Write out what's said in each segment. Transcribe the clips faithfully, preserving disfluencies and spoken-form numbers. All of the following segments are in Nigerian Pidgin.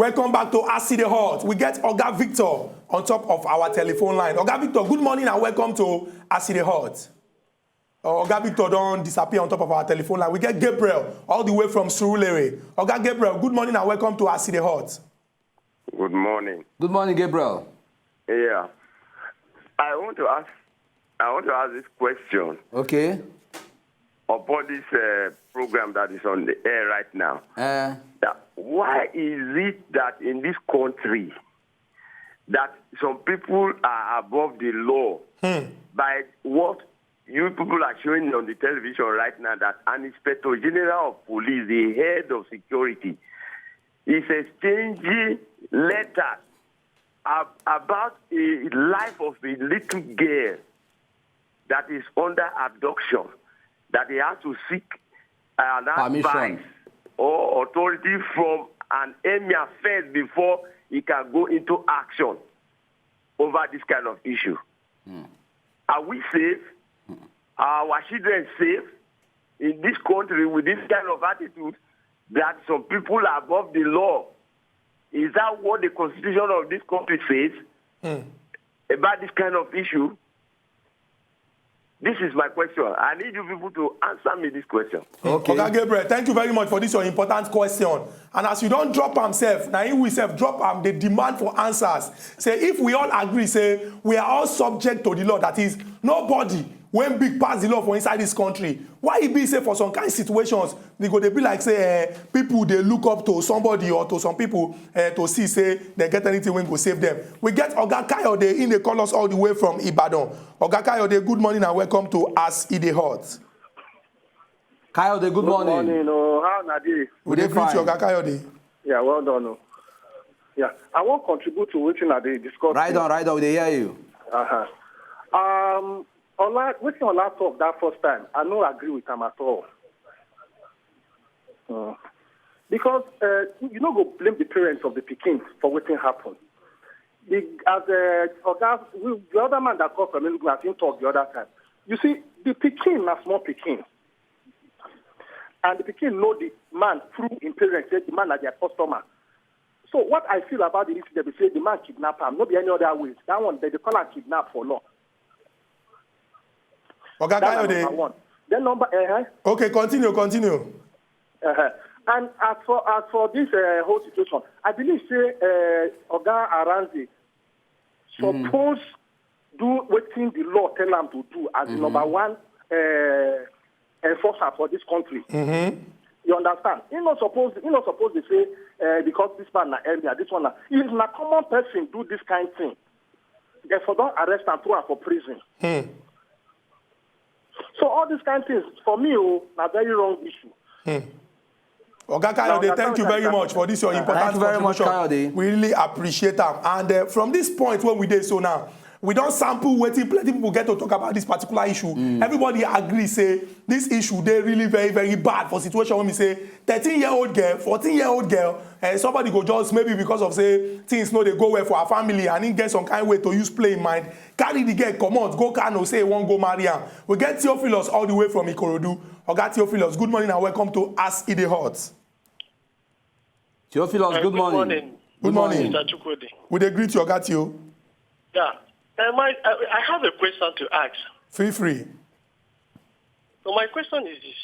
Welcome back to As E Dey Hot. We get Oga Victor on top of our telephone line. Oga Victor, good morning and welcome to As E Dey Hot. Uh, Oga Victor don disappear on top of our telephone line. We get Gabriel all the way from Surulere. Oga Gabriel, good morning and welcome to As E Dey Hot. Good morning. Good morning, Gabriel. Yeah. I want to ask I want to ask this question Okay. upon this uh, program that is on the air right now. Uh, That why is it that in this country that some people are above the law by what you people are showing on the television right now, that an inspector general of police, the head of security, is exchanging letters ab- about a life of a little girl that is under abduction, that he has to seek an Permission. advice or authority from an emir first before he can go into action over this kind of issue. Are we safe? Are our children safe in this country with this kind of attitude that some people are above the law? Is that what the constitution of this country says about this kind of issue? This is my question. I need you people to answer me this question. Okay. Oga Gabriel, thank you very much for this your important question. And as you don drop am sef, na him we sef drop am dey demand for answers. Say if we all agree say we are all subject to the law, that is nobody wey big pass the law for inside this country, why e be say for some kind situations e go dey be like say eh, people dey look up to somebody or to some people eh, to see say dem get anything wey go save them? We get Oga Kayode, he dey call us all the way from Ibadan. Oga Kayode, good morning and welcome to As E Dey Hot. Kayode, good morning. Morning, oh, how na dey? We dey Greet you, fine. Oga Kayode. Yeah, well done. Oh. Yeah, I wan contribute to wetin I dey discuss. Right on, right on. We dey hear you. Uh-huh. Um, Ola, wetin Ola talk that first time, I no agree with am at all. Uh, because uh, you no go blame the parents of the pikin for wetin happen. The, as uh, oga, we, the other man that call from Enugu, as him talk the other time, you see, the pikin na small pikin, and the pikin know the man through him parents say the man na their customer. So what I feel about the incident be say the man kidnap am, no be any other way. That one, they dey call am kidnap for law. Oga That's number Kayode. One. Then number, uh, Okay, continue, continue. uh, and as for as for this uh, whole situation, I believe say uh, Oga Aranze suppose do wetin the law tell am to do as the number one uh, enforcer for this country. You understand? He not supposed he not supposed to say uh, because this man na emir, this one na, if na common person do this kind thing, they for don arrest and throw am for prison. So all these kind things for me, oh, na very wrong issue. Oga Kayode, Now, thank you very that's much for this your important Thank you very much, contribution. Kayode. We really appreciate am. And uh, from this point where we dey so now, we don sample wetin plenty people get to talk about this particular issue. Everybody agree say this issue dey really very very bad for situation wey we say thirteen year old girl, fourteen year old girl, uh, somebody go just maybe because of say things no dey go well for her family and he get some kind way to use play im mind, carry the girl comot go Kano say he wan go marry am. We get Theophilus all the way from Ikorodu. Oga Theophilus, good morning and welcome to As E Dey Hot. Theophilus, Uh, good morning. Good morning. Mister Chukwudi. We dey greet you, Oga Theo. Yeah. Uh, my, I, I have a question to ask. Feel free. So my question is this: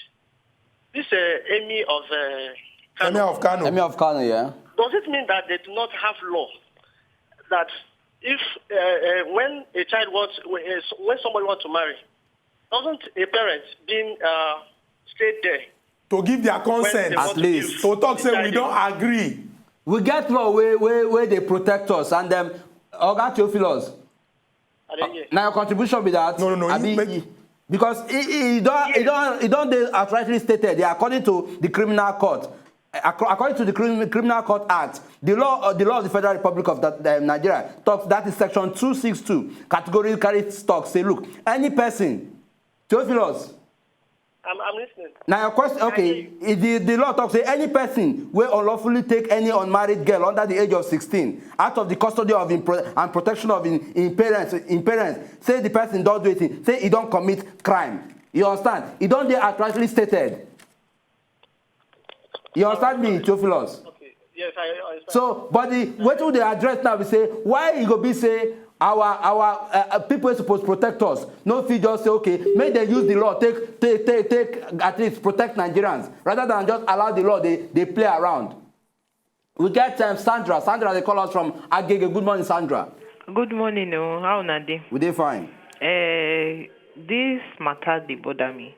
this uh, Emir of uh, Kano, Emir of Kano. Emir of Kano, yeah. Does it mean that they do not have law that if uh, uh, when a child wants when, uh, when somebody wants to marry, doesn't a parent being uh, stay there? To give their When consent. they At want to least. give To talk say we deciding? Don agree. We get law where where where they protect us and them. Oga Theophilus, I don't hear. na your contribution be that. No, no, no, Abi, you make- e- because e e don e don e don dey outrightly stated. They according to the criminal court. Acco- According to the Crim- Criminal Court Act, the law uh, the law of the Federal Republic of that, um, Nigeria talks, that is section two six two, categorically talks say, look, any person, Theophilus, I'm, I'm listening. Now your question, okay, e- the, the law talks say any person wey unlawfully take any unmarried girl under the age of sixteen out of the custody of him pro- and protection of him, him parents, him parents, say the person don do it, say he don commit crime. You understand? E don dey outrightly stated. You understand me, Theophilus? Okay. Yes, I, I So, but the wetin we dey address now be say why e go be say our our uh, uh, people wey suppose protect us no fit just say okay make dem use the law take take take take at least protect Nigerians rather than just allow the law dey dey play around. We get um, Sandra. Sandra dey call us from Agege. Good morning, Sandra. Good morning o. How una dey? We dey fine. Eh, this matter dey bother me.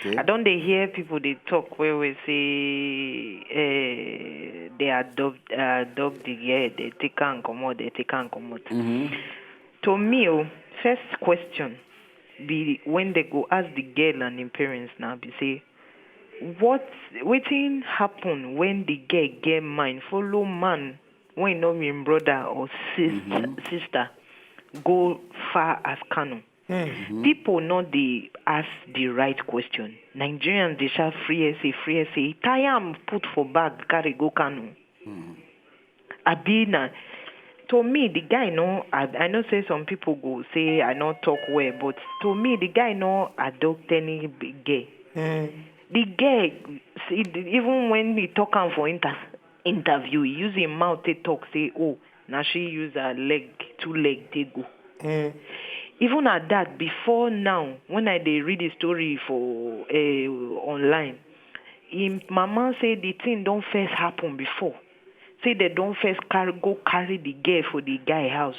Okay. I don dey hear people dey talk well well say eh, they adopt adopt the girl, they take am comot, they take am comot. To me o, first question be when they go ask the girl and im parents now be say what wetin happen when the girl get mind follow man wey no be im brother or sis sister go far as Kano. People no dey ask the right question. Nigerians dey shout free S A, free S A, tie am put for bag carry go Kano. Abi na to me the guy no I, I know say some people go say I no talk well but to me the guy no adopt any big girl. The girl see, even when he talk am for inter, interview he use him mouth take talk say oh na she use her leg two leg take go. Even at that before now when I dey read the story for uh, online him mama say the thing don first happen before say they don first carry go carry the girl for the guy house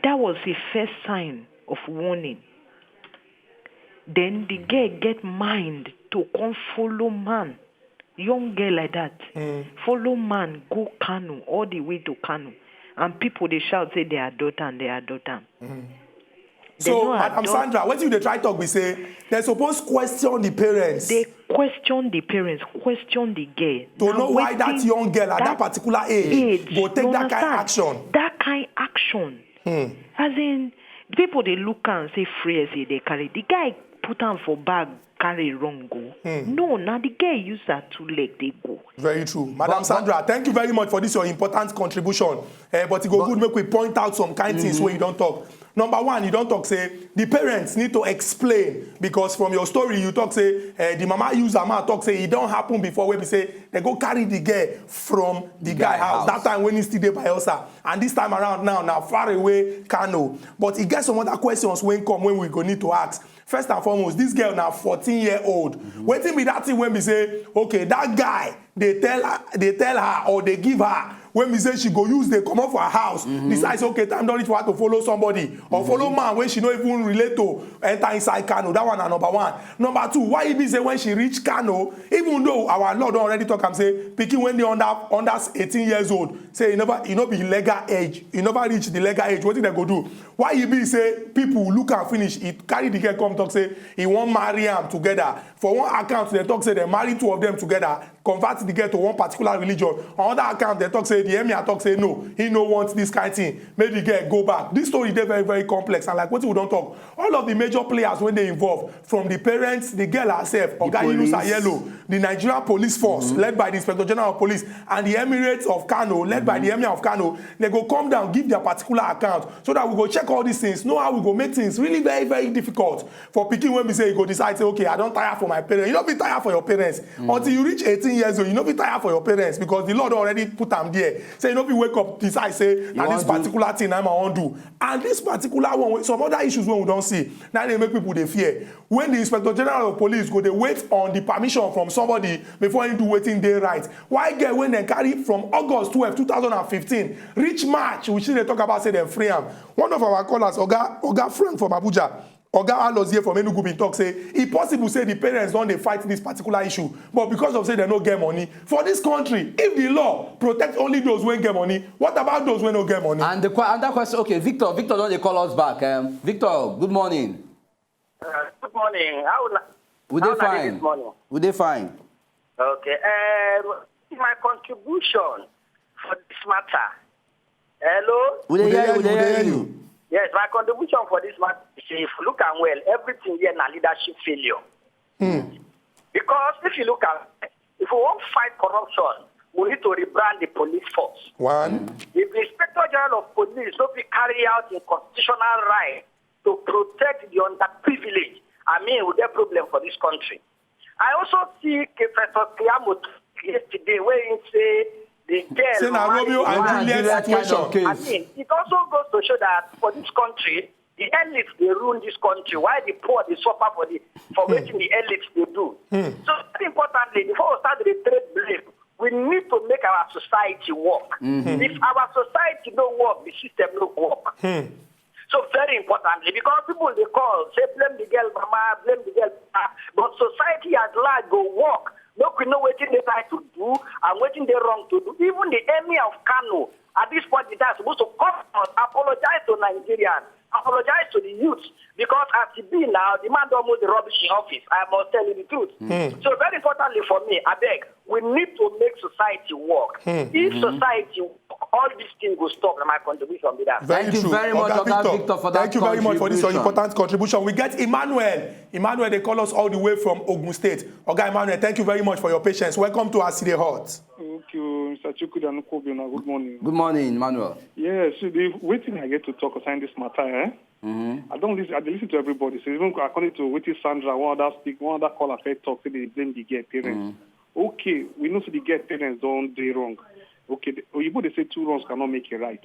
that was the first sign of warning then the girl get mind to come follow man young girl like that follow man go Kano all the way to Kano and people dey shout say they adopt am they adopt am. So, Madam Sandra, wetin you dey try talk be say dem suppose question the parents. They question the parents, question the girl. To know why that young girl at that particular age, age go take that kind of action. That kind of action. As in, people dey look am say free S A dey carry. The guy put am for bag, carry run go. No, na the girl use her two leg dey go. Very true. Madam Sandra, thank you very much for this your important contribution. Uh, but it go good make we point out some kind things wey you don talk. Number one, you don talk say the parents need to explain because from your story you talk say uh, the mama use her mouth talk say e don happen before wey be say dem go carry the girl from the guy house that time when he still dey Bayelsa and this time around now na far away Kano. But e get some other questions wey come wey we go need to ask. First and foremost, this girl na fourteen year old. Wetin be that thing wey be say okay that guy dey tell her dey tell her or dey give her wey be say she go use dey comot for her house decide say okay time don reach for her to follow somebody or follow man wey she no even relate to enter inside Kano. That one na number one. Number two, why e be say when she reach Kano, even though our law don already talk am say pikin wey dey under under eighteen years old say e never e no be legal age, e never reach the legal age, wetin dem go do? Why e be say people look am finish, e carry the girl come talk say e wan marry am together? For one account dem talk say dem marry two of them together, convert the girl to one particular religion. Another account dem talk say the emir talk say no, he no want this kind thing, make the girl go back. This story dey very very complex and like wetin we don talk, all of the major players wey dey involved from the parents, the girl herself, oga Yunus Ayelo, the Nigerian police force led by the inspector general of police and the emirates of Kano led by the emir of Kano, dem go come down give their particular account so that we go check all these things, know how we go make things really very very difficult for pikin wey be say e go decide say okay I don tire for my parents. You no fit tire for your parents until you reach eighteen years old. You no fit tire for your parents because the law don already put am there say you no fit wake up decide say na this particular thing na im I wan do. And this particular one wey some other issues wey we don see na dey make people dey fear when the inspector general of police go dey wait on the permission from somebody before he do wetin dey right. Why girl wey dem carry from August twelve two thousand and fifteen reach March we still dey talk about say dem free am? One of our callers, oga oga Frank from Abuja, oga Alozie from Enugu bin talk say e possible say the parents don dey fight this particular issue but because of say dem no get money for this country, if the law protect only those wey get money, what about those wey no get money? And the que- another question, okay, Victor, Victor don dey call us back. Um, Victor, good morning. Uh, good morning. How una, We how dey una dey fine. This morning? We dey fine. Okay. Um, my contribution for this matter. Hello? We dey We dey hear hear you, we you, dey we dey hear hear you. you. Yes, my contribution for this matter is if you look am well, everything here na leadership failure. Because if you look at if we wan fight corruption, we need to rebrand the police force. One. If the Inspector General of Police no fit carry out im constitutional right to protect the underprivileged, I mean, we get problem for this country. I also see Professor Kiyamo yesterday where he say The girl, say na Romeo and Juliet situation. I mean, it also goes to show that for this country, the elites dey rule this country. Why the poor dey suffer for the for wetin the elites dey do? So very importantly, before we start to dey trade blame, we need to make our society work. If our society no work, the system no work. So very importantly, because people dey call, say blame the girl mama, blame the girl papa, but society at large go work. Make we know wetin dey right to do and wetin dey wrong to do. Even the emir of Kano, at this point in time, suppose to come out, apologize to Nigerians, apologize to the youth, because as e be now, the man don almost dey rubbish in office. I must tell you the truth. So very importantly for me, abeg, we need to make society work. If society work, all this thing go stop. Na my contribution be that. Thank you very much, Oga Victor, for that contribution. Thank you very much for this your important contribution. We get Emmanuel. Emmanuel, they call us all the way from Ogun State. Oga Emmanuel, thank you very much for your patience. Welcome to As E Dey Hot. Thank you, Mister Chukwudi Anukwubi. Good morning. Good morning, Emmanuel. Yes, so the wetin I get to talk concerning this matter, eh? I don't listen. I dey listen to everybody. So even according to wetin Sandra, one other speak, one other caller first talk, say they blame the girl parents. Okay, we know say the girl parents don dey wrong. Okay, the, Oyibo dey say two wrongs cannot make a right.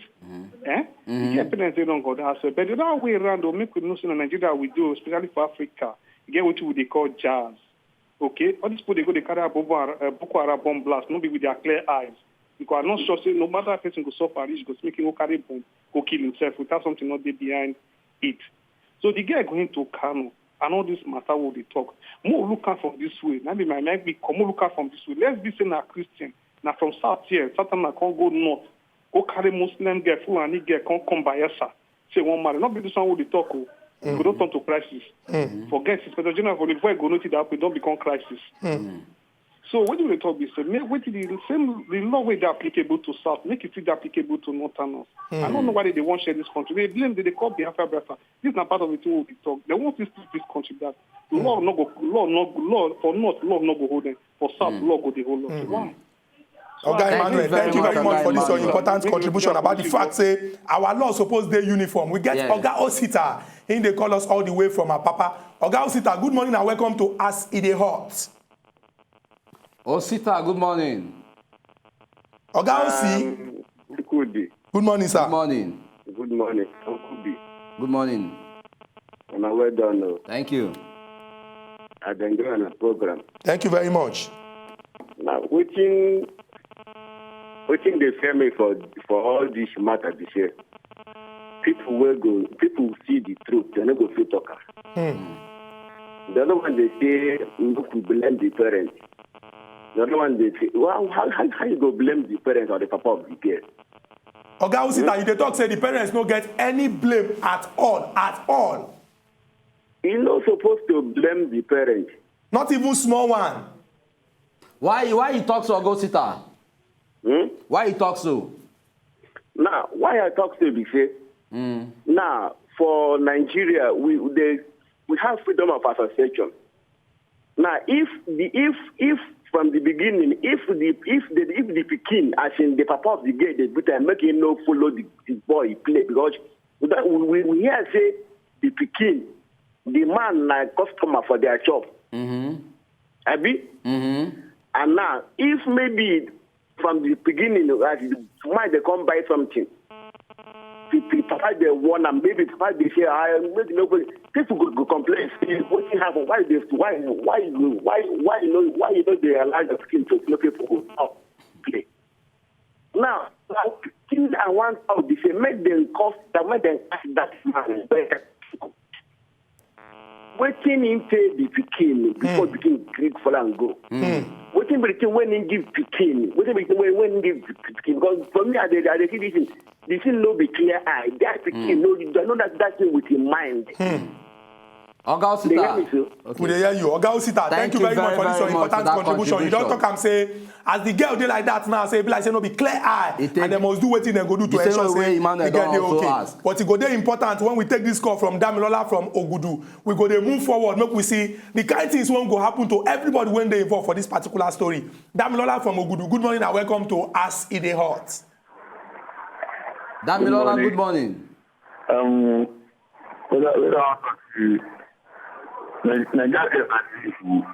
Eh? The girl parents dey wrong on that aspect. But the other way around, o, make we know say na Nigeria we dey, especially for Africa, e get wetin we dey call jazz. Okay, all these people dey go dey carry out Boko Har-, uh, Boko Haram bomb blast, no be with their clear eyes. Because I'm not sure say no matter how person go suffer reach, go make him go carry bomb, go kill himself without something not dey behind it. So the girl going to Kano and all this matter wey we dey talk. More look am from this way. Na be my mind be come more look am from this way. Let's be say na Christian, na from south here, Satan na come go north, go carry Muslim girl, Fulani girl, come come Bayelsa. Say one marry. Not be this one wey dey talk o. We don turn to crisis. Forget Inspector General for the boy go notice that we don become crisis. So wetin we dey talk be say make wetin the same the law wey dey applicable to south make e still dey applicable to northerners. I don't know why they dey wan share this country. They blame, they dey call Biafra, Biafra. This na part of the thing wey we dey talk. They want this this country that law no go law no law for north law no go hold them. For south law go dey hold us. Why? Oga Emmanuel, thank you very much for this your important contribution about the fact say our law suppose dey uniform. We get Oga Osita, he dey call us all the way from Apapa. Oga Osita, good morning and welcome to As E Dey Hot. Osita, good morning. Oga Osi. Um, Chukwudi. Good morning, sir. Good morning. Good morning, Uncle B. Good morning. Una well done o. Thank you. I dey enjoy una program. Thank you very much. Now, wetin wetin dey fear me for for all this matter be say people wey go people see the truth, they no go fit talk am. The other one dey say make we blame the parents. The other one dey say, well, how how how you go blame the parents or the papa of the girl? Oga Osita, you dey talk say the parents no get any blame at all, at all. You no suppose to blame the parents. Not even small one. Why why you talk so, Oga Osita? Hmm? Why you talk so? Now, why I talk so be say, now for Nigeria we dey we have freedom of association. Now, if the if if from the beginning, if the if the if the pikin, as in the papa of the girl, dey beat am, make him no follow the, the boy play, because we, we, we hear say the pikin, the man na customer for their shop. Abi? And now, if maybe from the beginning, as the man dey come buy something, the, the papa dey warn am, maybe papa dey say, "I make no go." People go, go complain, say, "Wetin happen? Why dey why why you why why you no why you no dey allow your pikin to play people go out play?" Now, now, thing I wan talk be say make dem cough that make dem catch that man. Wetin him pay the pikin before pikin gree follow am go? Wetin be the thing wey him give pikin? Wetin be the thing wey wey him give pikin? Because for me, I dey I dey see this thing. The thing no be clear eye. That pikin no, I know that that thing with him mind. Oga Osita. They hear me so. We dey hear you. Oga Osita, thank you very much for this your important contribution. You don talk am say as the girl dey like that now, say e be like say no be clear eye, and dem must do wetin dem go do to ensure say the girl dey okay. But e go dey important when we take this call from Damilola from Ogudu. We go dey move forward, make we see the kind things wey go happen to everybody wey dey involved for this particular story. Damilola from Ogudu, good morning and welcome to As E Dey Hot. Damilola, good morning. Um, whether whether I talk to you, Nigeria get bad people.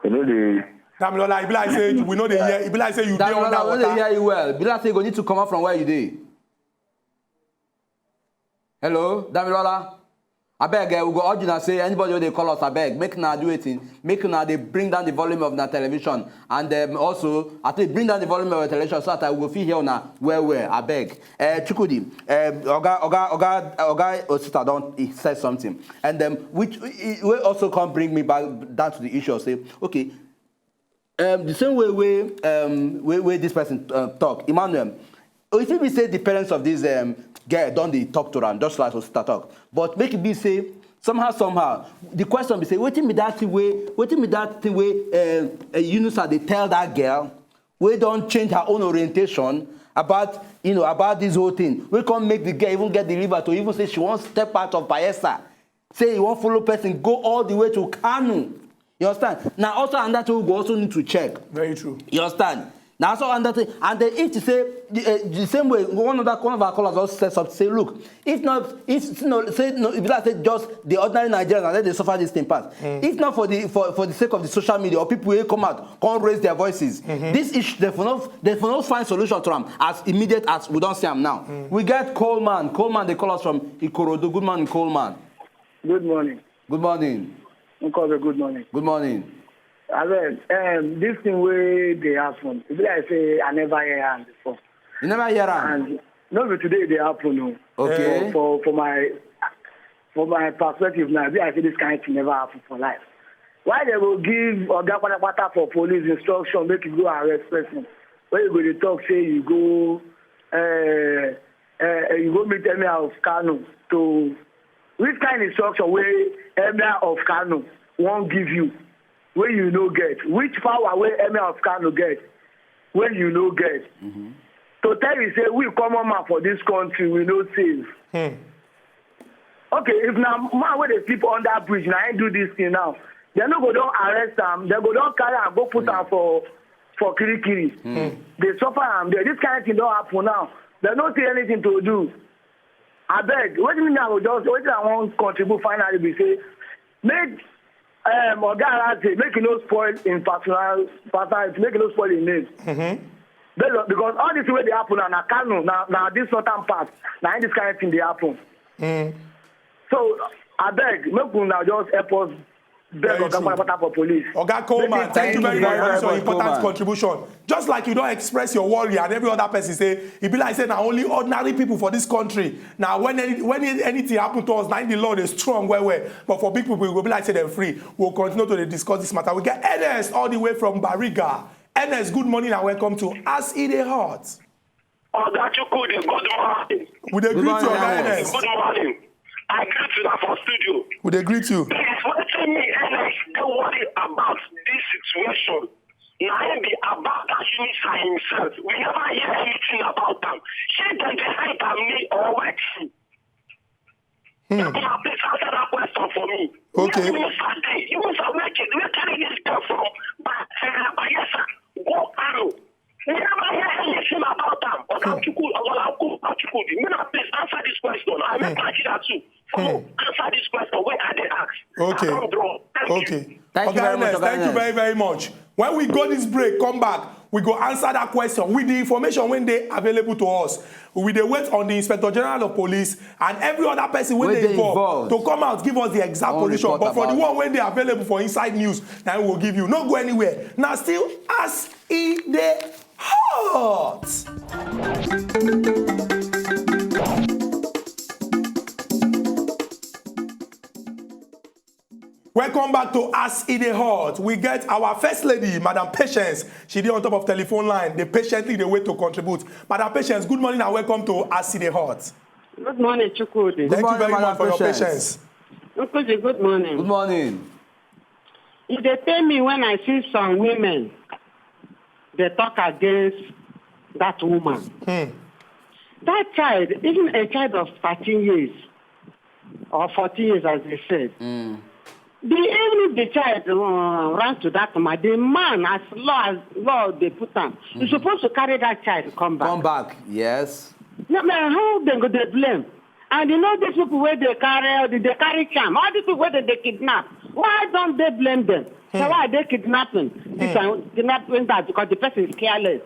You know they Damilola, e be like say we no dey hear. E be like say you dey under water. Damilola, we no dey hear you well. E be like say you go need to comot from where you dey. Hello, Damilola. Abeg, eh, we go urge una say anybody wey dey call us, abeg, make una do wetin, make una dey bring down the volume of una television, and, um, also, at least bring down the volume of your television so that I go fit hear una well well, abeg. Eh, Chukwudi, eh, Oga, Oga, Oga, Oga Osita don, he said something, and, um, which, he, he, wey also come bring me back down to the issue of say, okay, um, the same way wey, um, wey, wey this person, uh, talk, Emmanuel, oh, if e be say the parents of this, um, girl don dey talk to am, just like Osita talk, but make e be say somehow, somehow, the question be say, wetin be that thing wey, wetin be that thing wey, um, uh, Yunusa dey tell that girl wey don change her own orientation about, you know, about this whole thing, wey come make the girl even get the liver to even say she wan step out of Bayelsa, say you wan follow person go all the way to Kano. You understand? Na also another thing we go also need to check. Very true. You understand? Na also another thing. And then if to say the, uh, the same way, one of that, one of our callers also said something. Say, look, if not, if no, say no, if that say just the ordinary Nigerians and then they suffer this thing pass. If not for the, for, for the sake of the social media or people who come out, come raise their voices, this issue, they for not, they for not find solution to am as immediate as we don see am now. We get Coleman. Coleman, they call us from Ikorodu. Good morning, Coleman. Good morning. Good morning. Nkobe, good morning. Good morning. Abeg, um, this thing wey dey happen, e be like say I never hear am before. You never hear am? And no be today e dey happen o. Okay. For, for, for my, for my perspective now, e be like say this kind thing never happen for life. Why they go give oga patapata for police instruction make you go arrest person? When you go dey talk say you go, uh, uh, you go meet Emir of Kano to, which kind instruction wey Emir of Kano wan give you wey you no get? Which power wey Emir of Kano get wey you no get? To tell you say we common man for this country, we no safe. Okay, if na man wey dey sleep under bridge na him do this thing now, dem no go don arrest am, dem go don carry am go put am for, for Kirikiri. Dey suffer am there. This kind thing don happen now. Dem no see anything to do. Abeg, wetin me I go just, wetin I wan contribute finally be say, make, um, Oga Alhaji, make e no spoil im personal, personality, make e no spoil im name. Because all this thing wey dey happen na, na Kano, na, na this northern part, na in this kind of thing dey happen. So, abeg, make una just help us beg Oga patapata for police. Oga Coleman, thank you very much for this your important contribution. Just like you don express your worry and every other person say, e be like say na only ordinary people for this country. Now, when any, when any- anything happen to us, na the law dey strong well well. But for big people, e go be like say dem free. We'll continue to dey discuss this matter. We get Ernest all the way from Bariga. Ernest, good morning and welcome to As E Dey Hot. Oga Chukwudi, good morning. We dey greet you, Oga Ernest. Good morning. I greet you for studio. We dey greet you. Please, wetin me, Ernest, dey worry about this situation na him be about that Unisa himself. We never hear anything about am. Shey dem dey hide am ni or wetin? Una please answer that question for me. Okay. Where Unisa dey? Unisa, where carry this girl from Ba-, uh, Bayelsa go Kano? We never hear anything about am. Oga Chukwudi, Oga Chukwudi, make una please answer this question. I make Nigeria too. Follow, answer this question wey I dey ask. Okay. I don draw. Thank you. Okay. Thank you very much, Oga Ernest. Thank you very, very much. When we go this break, come back, we go answer that question with the information wey dey available to us. We dey wait on the Inspector General of Police and every other person wey dey involved to come out, give us the exact position. But for the one wey dey available for inside news, na we go give you. No go anywhere. Na still As E Dey Hot. Welcome back to As E Dey Hot. We get our first lady, Madam Patience. She dey on top of telephone line. Dey patiently dey wait to contribute. Madam Patience, good morning and welcome to As E Dey Hot. Good morning, Chukwudi. Thank you very much for your patience. Chukwudi, good morning. Good morning. E dey pain me when I see some women dey talk against that woman. That child, even a child of thirteen years or fourteen years, as they said, the, even if the child, uh, ran to that woman, the man, as law, as law dey put am, you suppose to carry that child come back. Come back, yes. No, man, how dem go dey blame? And you know these people wey dey carry, dey carry charm, all these people wey dey, dey kidnap, why don't they blame them? So why are they kidnapping this and kidnapping that? Because the person is careless.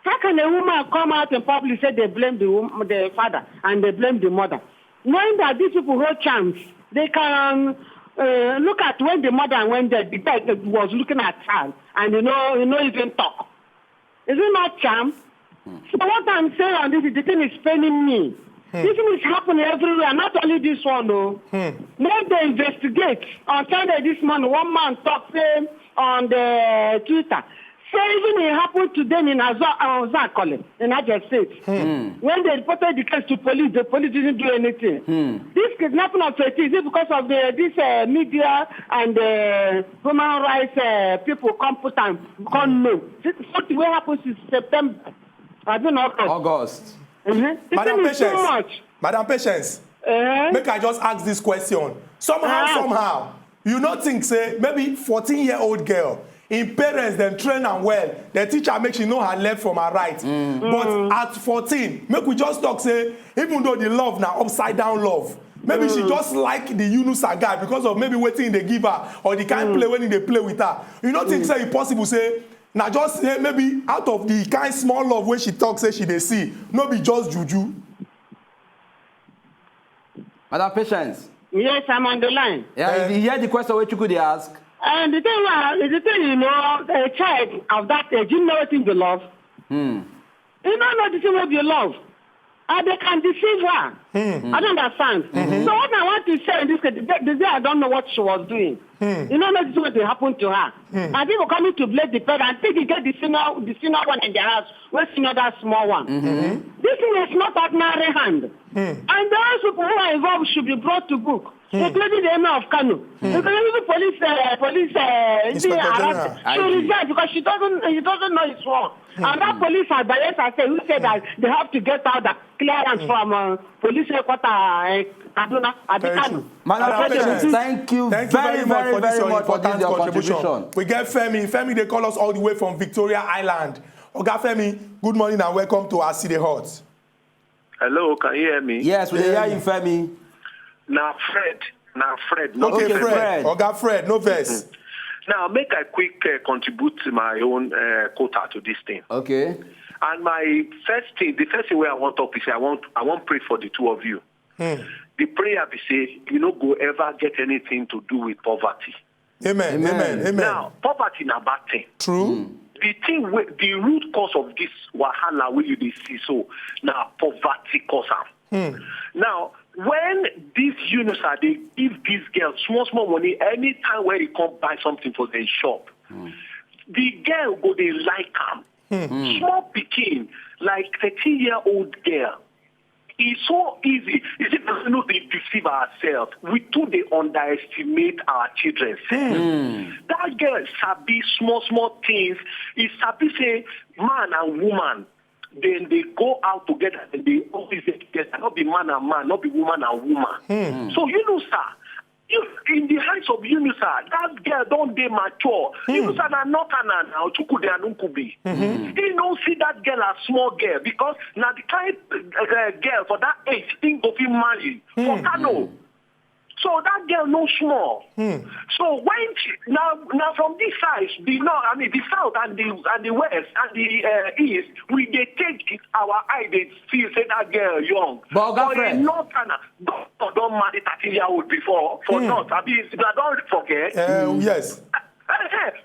How can a woman come out in public, say they blame the wom-, the father, and they blame the mother, knowing that these people hold charms? They can, uh, look at when the mother went there, the guy was looking at her, and you know, you know, even talk. Is it not charm? So what I'm saying on this is, the thing is paining me. This thing is happening everywhere, not only this one, though. Make they investigate. On Sunday this morning, one man talked, say, on the Twitter, say even it happened to them in Aza-, uh, Zakole, in Niger State. When they reported the case to police, the police didn't do anything. This kidnapping of thirteen, is it because of the, this, uh, media and, uh, human rights, uh, people come put and come know? This is something wey happen since September. I don't know. August. This thing is too much. Madam Patience, make I just ask this question. Somehow, somehow, you no think say maybe fourteen-year-old girl, im parents dem train am well, dem teach her make she know her left from her right. But at fourteen, make we just talk say, even though the love na upside down love, maybe she just like the Yunusa guy because of maybe wetin he dey give her or the kind play wey he dey play with her. You no think say e possible say na just say maybe out of the kind small love wey she talk say she dey see, no be just juju? Madam Patience. Yes, I'm on the line. Yeah, you hear the question wey Chuku dey ask? And the thing wey, the thing, you know, a child of that age, you know wetin be love? You don't know the thing wey be love. And they can deceive her. I don't understand. So what I want to say in this case, the, the day I don't know what she was doing. You don't know the thing wey dey happen to her. And people coming to blame the parent. I think you get the senior, the senior one in the house, wey senior that small one. This thing is not ordinary hand. And those people who are involved should be brought to book, including the emir of Kano, including the police, uh, police, uh, Inspector General. To resign because she doesn't, he doesn't know his wrong. And that police at Bayelsa State who said that they have to get out that clearance from, uh, police headquarters, uh, Kaduna, Abi Kano. Madam President, thank you very, very, very much for this your contribution. We get Femi. Femi, they call us all the way from Victoria Island. Oga Femi, good morning and welcome to As E Dey Hot. Hello, can you hear me? Yes, we dey hear you, Femi. Na Fred, na Fred, no Fred. Okay, Fred. Oga Fred, no vex. Now, make I quick, uh, contribute to my own, uh, quota to this thing. Okay. And my first thing, the first thing wey I want talk is I want, I want pray for the two of you. The prayer be say you no go ever get anything to do with poverty. Amen. Amen. Amen. Now, poverty na bad thing. True. The thing wey, the root cause of this wahala wey you dey see so, na poverty cause am. Now, when this Yunusa dey give this girl small small money, anytime wey he come buy something for the shop, the girl go dey like am. Small pikin, like thirteen-year-old girl, e so easy. You see, person no dey deceive ourselves. We too dey underestimate our children. That girl sabi small small things. E sabi say man and woman, dem dey go out together, dem dey always dey together. No be man and man, no be woman and woman. So you know, sir, you, in the eyes of Yunusa, that girl don dey mature. Yunusa na northerner now, Chukwudi and Nkubi. He no see that girl as small girl because na the kind, uh, girl for that age he go fit marry for Kano. So that girl no small. So when she, now, now from this side, the north, I mean the south and the, and the west and the, uh, east, we dey take our eye dey feel say that girl young. But Oga Fred, northerner, doctor don marry thirteen-year-old before for north. Abi, una don forget? Uh, yes.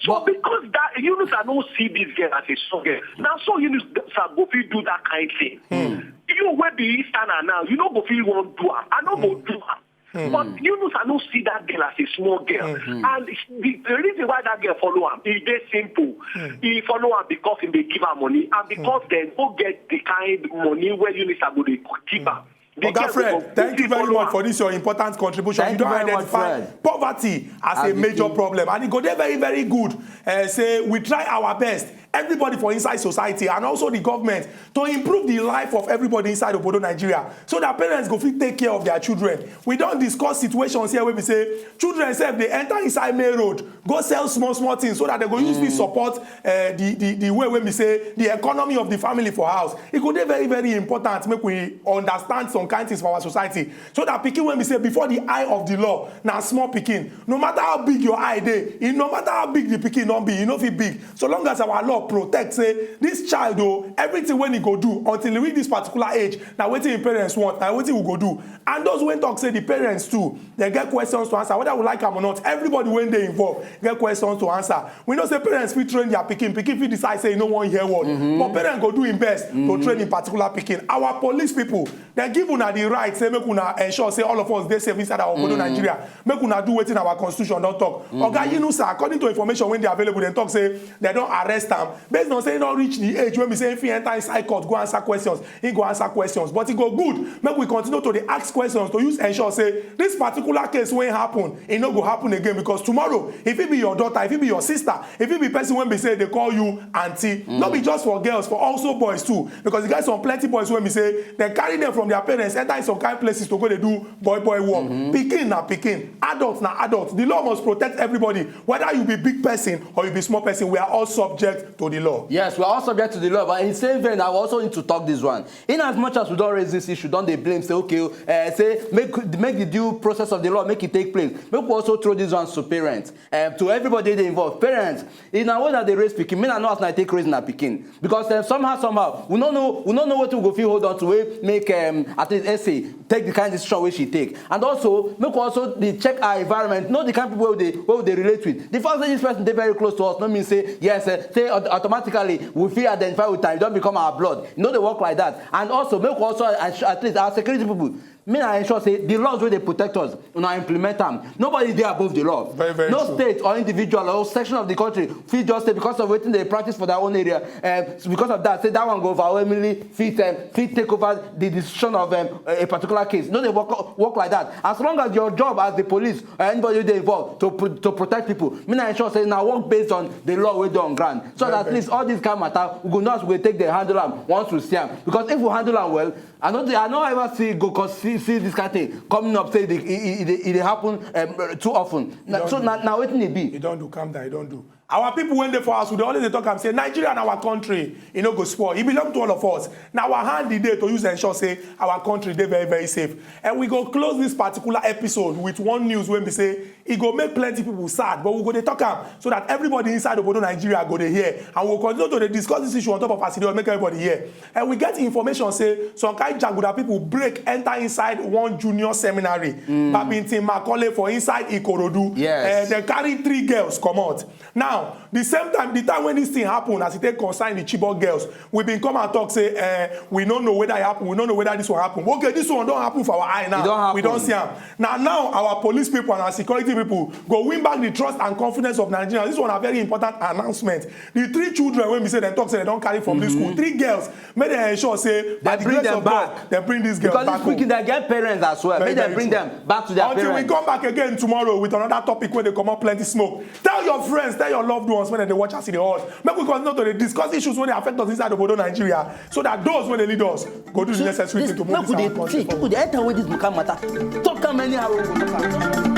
So because that Yunusa no see this girl as a strong girl, now so Yunusa go fit do that kind thing. You wey be easterner now, you no go fit wan do am. I no go do am. But Yunusa no see that girl as a small girl. And the, the reason why that girl follow am, e dey simple. He follow am because he dey give her money and because dem no get the kind money wey Yunusa go dey give am. Oga Fred, thank you very much for this your important contribution. You don identify poverty as a major problem, and e go dey very, very good. Uh, say we try our best. everybody for inside society and also the government to improve the life of everybody inside obodo Nigeria, so that parents go fit take care of their children. We don discuss situations here wey be say children sef dey enter inside main road go sell small small things so that they go use fit support uh, the, the the way wey be say the economy of the family for house. E go dey very very important make we understand some kind things for our society, so that pikin wey be say before the eye of the law na small pikin. No matter how big your eye dey, e no matter how big the pikin don be, e no fit big. So long as our law protect say this child o, everything wey e go do until e reach this particular age na wetin im parents want, na wetin we go do. And those wey talk say the parents too, they get questions to answer, whether we like am or not. Everybody wey dey involved get questions to answer. We know say parents fit train their pikin, pikin fit decide say e no wan hear word, but parents go do im best to train im particular pikin. Our police people, dem give una the right say make una ensure say all of us dey safe inside our obodo Nigeria. Make una do wetin our constitution don talk. Oga Yunusa, according to information wey dey available, dem talk say dem don arrest am based on say e don reach the age wey be say if e enter inside court go answer questions, e go answer questions. But e go good make we continue to dey ask questions to use ensure say this particular case wey happen, e no go happen again, because tomorrow e fit be your daughter, e fit be your sister, e fit be person wey be say dey call you aunty. No be just for girls, for also boys too, because e get some plenty boys wey be say dem carry dem from their parents enter some kind places to go dey do boy boy work. Pikin na pikin, adult na adult. The law must protect everybody, whether you be big person or you be small person. We are all subject to the law. Yes, we are all subject to the law, but in same vein, I also need to talk this one. In as much as we don raise this issue, don dey blame say, okay, uh, say make make the due process of the law make it take place. Make we also throw this one to parents, um, to everybody dey involved. Parents, in a way that they raise pikin, me na know as na take raise na pikin, because um, somehow somehow we no know we no know wetin we go fit hold on to wey make um, at least Essay take the kind decision wey she take. And also make we also dey check our environment, know the kind people wey we dey wey we dey relate with. The fact say this person dey very close to us no mean say yes, uh, say aut- automatically we fit identify with am, e don become our blood. E no dey work like that. And also make we also at at least our security people, make na ensure say the laws wey dey protect us, una implement am. Nobody dey above the law. Very, very No true. State or individual or section of the country fit just say because of wetin they practice for their own area, uh, because of that, say that one go overwhelmingly fit um, fit take over the decision of um, a particular case. No dey work work like that. As long as your job as the police or anybody wey dey involved to pro- to protect people, make na ensure say na work based on the law wey dey on ground, so that at least all this kind matter we go know as we go take dey handle am once we see am. Because if we handle am well, I no dey I no ever see go cause see see this kind thing coming up say e dey e e- e dey e dey happen um, too often. Na- So na na wetin e be? You don't do, calm down, you don't do. Our people wey dey for house, we dey always dey talk am say Nigeria na our country, e no go spoil. E belong to all of us. Na our hand e dey to use ensure say our country dey very very safe. And we go close this particular episode with one news wey be say e go make plenty people sad, but we go dey talk am so that everybody inside obodo Nigeria go dey hear, and we go continue to dey discuss this issue on top of as e dey make everybody hear. And we get information say some kind jaguda people break enter inside one junior seminary, Babington Macaulay, for inside Ikorodu. Yes. Eh, dem carry three girls comot. Now, the same time, the time when this thing happen, as e take concern the Chibok girls, we been come and talk say, eh, we no know whether e happen, we no know whether this one happen. Okay, this one don happen for our eye now. E don happen. We don see am. Na now our police people and our security people go win back the trust and confidence of Nigerians. This one na very important announcement. The three children wey be say dem talk say dem don carry from this school, three girls, make dem ensure say by Dem the bring grace them of back. God, dem bring these girls Because back these home. Pikin dem get parents as well. Very, Make dem very bring true. Them back to their Until parents. We come back again tomorrow with another topic wey dey comot plenty smoke. Tell your friends, tell your loved ones when they watch us in the hall. Make we continue to dey discuss issues wey dey affect us inside obodo Nigeria, so that those wey dey lead us go do the necessary thing to move this our country forward. People dey enter with this muka matter. Talk am anyhow wey we go talk am.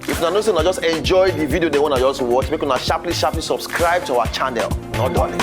If una know say una just enjoy the video, they wanna just watch, make una sharply sharply subscribe to our channel. No darling.